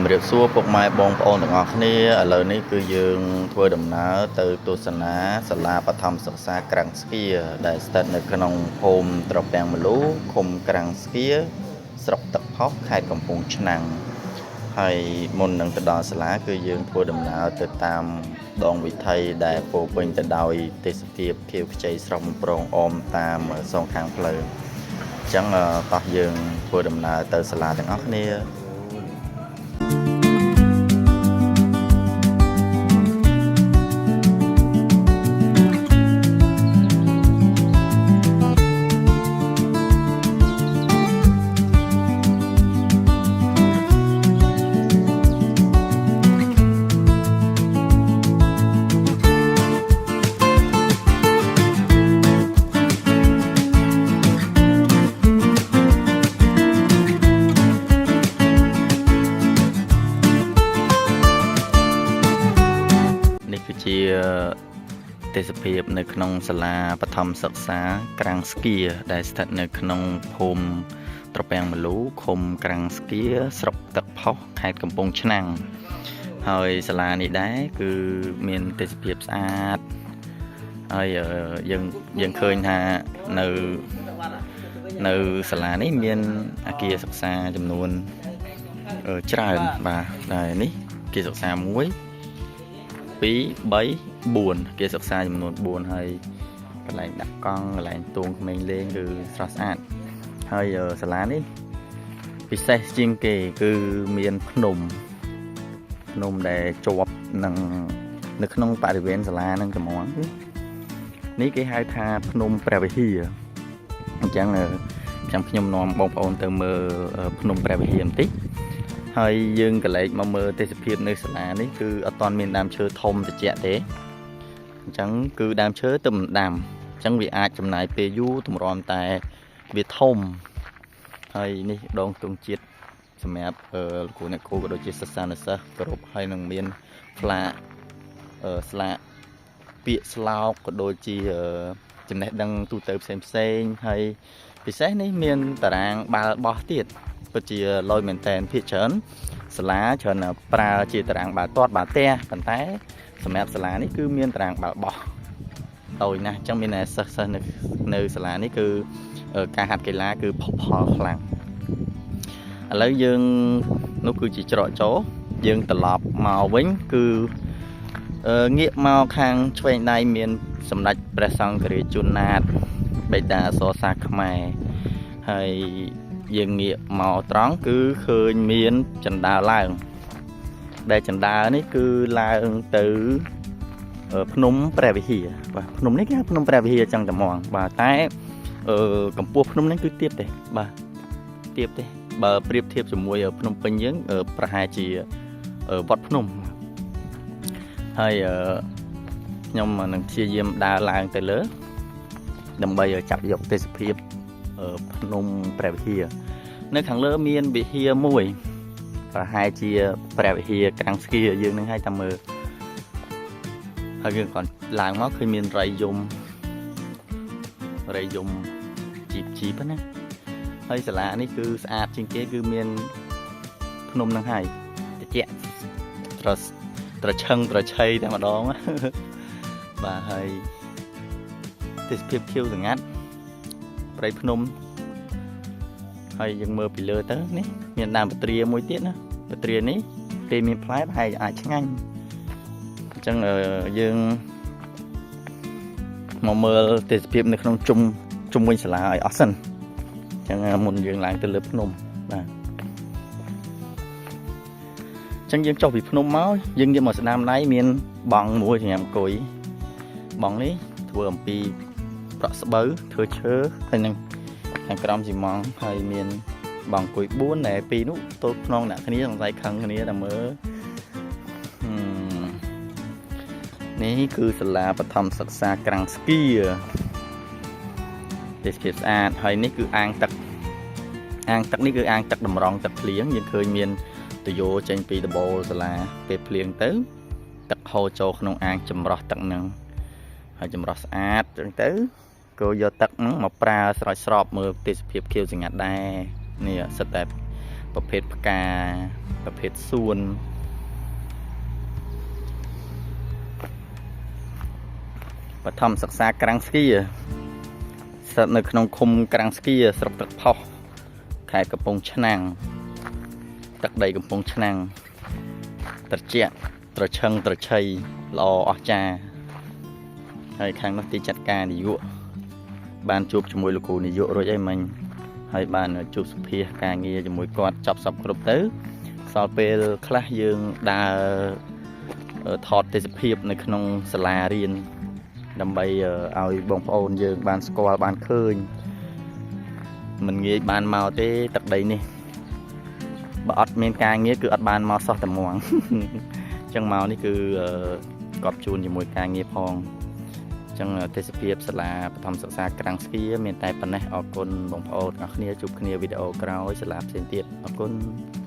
ជំរាបសួរពុកម៉ែបងប្អូនទាំងអស់គ្នាឥឡូវនេះគឺយើងធ្វើដំណើរទៅទស្សនាសាលាបឋមសិក្សាក្រាំងស្គាដែលស្ថិតនៅក្នុងភូមិត្រពាំងម្លូឃុំក្រាំងស្គាស្រុកទឹកផុសខេត្តកំពង់ឆ្នាំងហើយមុននឹងទៅដល់សាលាគឺយើងធ្វើដំណើរទៅតាមដងវិថីដែលពោរពេញទៅដោយទេសភាពខៀវខ្ចីស្រស់បំព្រងអមតាមសងខាងផ្លូវអញ្ចឹងតោះយើងធ្វើដំណើរទៅសាលាទាំងអស់គ្នា នេះគឺជាទេសភាពនៅក្នុងសាលាបឋមសិក្សាក្រាំងស្គាដែលស្ថិតនៅក្នុងភូមិត្រពាំងម្លូឃុំក្រាំងស្គាស្រុកទឹកផុសខេត្តកំពង់ឆ្នាំងហើយសាលានេះដែរគឺមានទេសភាពស្អាតហើយយើងយើងឃើញថានៅនៅសាលានេះមានអគារសិក្សាចំនួនច្រើនបាទដែលនេះអគារសិក្សាមួយ 2 3 4គេសិក្សាចំនួន4ហើយកន្លែងដាក់កង់កន្លែងទួងក្មេងលេងគឺស្រស់ស្អាតហើយសាលានេះពិសេសជាងគេគឺមានភ្នំភ្នំដែលជាប់នឹងនៅក្នុងបរិវេណសាលានឹងត្មងនេះគេហៅថាភ្នំព្រះវិហារអញ្ចឹងចាំខ្ញុំនាំបងប្អូនទៅមើលភ្នំព្រះវិហារបន្តិចហើយយើងក៏លេចមកមើលទេសភាពនៅសាលានេះគឺអត់ទាន់មានដើមឈើធំត្រជាក់ទេអញ្ចឹងគឺដើមឈើទៅមិនដាំអញ្ចឹងវាអាចចំណាយពេលយូរទម្រាំតែវាធំហើយនេះដងទង់ជាតិសម្រាប់លោកគ្រូអ្នកគ្រូក៏ដូចជាសិស្សានុសិស្សគោរពហើយនឹងមានផ្លាកស្លាកពាក្យស្លោកក៏ដូចជាចំណេះដឹងទូទៅផ្សេងផ្សេងហើយពិសេសនេះមានតារាងបាល់បោះទៀតពិតជាលយមែនតែនភាគច្រើនសាលាច្រើនប្រើជាតារាងបាល់ទាត់បាល់ទះប៉ុន្តែសម្រាប់សាលានេះគឺមានតារាងបាល់បោះតូចណាស់អញ្ចឹងមានតែសិស្សសិស្សនៅសាលានេះគឺការហាត់កីឡាគឺផុសផុលខ្លាំងឥឡូវយើងនោះគឺជាច្រកចូលយើងត្រឡប់មកវិញគឺងាកមកខាងឆ្វេងដៃមានសម្ដេចព្រះសង្ឃរាជជួនណាតបិតាអក្សរសាស្ត្រខ្មែរហើយយើងងាកមកត្រង់គឺឃើញមានចណ្ដើរឡើងដែលចណ្ដើរនេះគឺឡើងទៅភ្នំព្រះវិហារបាទភ្នំនេះគេហៅភ្នំព្រះវិហារចឹងតែហ្មងបាទតែកម្ពស់ភ្នំនេះគឺទាបទេបាទទាបទេបើប្រៀបធៀបជាមួយភ្នំពេញយើងប្រហែលជាវត្តភ្នំហើយខ្ញុំនឹងព្យាយាមដើរឡើងទៅលើដើម្បីចាប់យកទេសភាពភ្នំព្រះវិហារនៅខាងលើមានវិហារមួយប្រហែលជាព្រះវិហារក្រាំងស្គាយើងនឹងឲ្យតាមមើលហើយយើងគាត់ឡើងមកឃើញមានរៃយំរៃយំជីបជីបណាហើយសាលានេះគឺស្អាតជាងគេគឺមានភ្នំនឹងហើយតិចត្រត្រឆឹងត្រឆៃតែម្ដងបាទហើយទេសភាពខៀវស្ងាត់ព្រៃភ្នំហើយយើងមើលពីលើទៅនេះមានដើមពត្រាមួយទៀតណាពត្រានេះពេលមានផ្លែប្រហែលអាចឆ្ងាញ់អញ្ចឹងយើងមកមើលទេសភាពនៅក្នុងជុំជុំវិញសាលាឲ្យអស់សិនអញ្ចឹងមុនយើងឡើងទៅលើភ្នំបាទអញ្ចឹងយើងចុះពីភ្នំមកយើងងាកមកស្ដាំដៃមានបង់មួយសម្រាប់អង្គុយបង់នេះធ្វើអំពីប្រក់ស្បូវធ្វើឈើហើយនឹងខាងក្រោមស៊ីម៉ងហើយមានបង់អង្គុយ4ដែលពីរនោះទល់ខ្នងដាក់គ្នាសង្ស័យខឹងគ្នាតែមើលនេះគឺសាលាបឋមសិក្សាក្រាំងស្គាទេសភាពស្អាតហើយនេះគឺអាងទឹកអាងទឹកនេះគឺអាងទឹកតម្រង់ទឹកភ្លៀងយើងឃើញមានទយោចេញពីដបូលសាលាពេលភ្លៀងទៅទឹកហូរចូលក្នុងអាងចម្រោះទឹកហ្នឹងហើយចម្រោះស្អាតចឹងទៅក៏យកទឹកហ្នឹងមកប្រើស្រោចស្រពមើលទេសភាពខៀវស្ងាត់ដែរនេះសិតតែ ប្រភេទផ្កាប្រភេទសួនបឋមសិក្សាក្រាំងស្គៀស្ថិតនៅក្នុងឃុំក្រាំងស្គៀស្រុកទឹកផុសខេត្តកំពង់ឆ្នាំងទឹកដីកំពង់ឆ្នាំងត្រជាក់ត្រឈឹងត្រឆៃល្អអស្ចារ្យហើយខាងនោះទីចាត់ការនាយកបានជួបជាមួយលោកគ្រូនាយករួចអីមិញហើយបានជួបសុភាការងារជាមួយគាត់ចប់សពគ្រប់ទៅសល់ពេលខ្លះយើងដើរថតទេសភាពនៅក្នុងសាលារៀនដើម្បីឲ្យបងប្អូនយើងបានស្គាល់បានឃើញមិនងាយបានមកទេទឹកដីនេះបើអត់មានការងារគឺអត់បានមកសោះតែហ្មង អញ្ចឹងមកនេះគឺកប់ជួនជាមួយការងារផងអញ្ចឹងទេសភាពសាលាបឋមសិក្សាក្រាំងស្គៀមានតែប៉ុណ្ណេះអរគុណបងប្អូនទាំងអស់គ្នាជួបគ្នាវីដេអូក្រោយសាលាផ្សេងទៀតអរគុណ។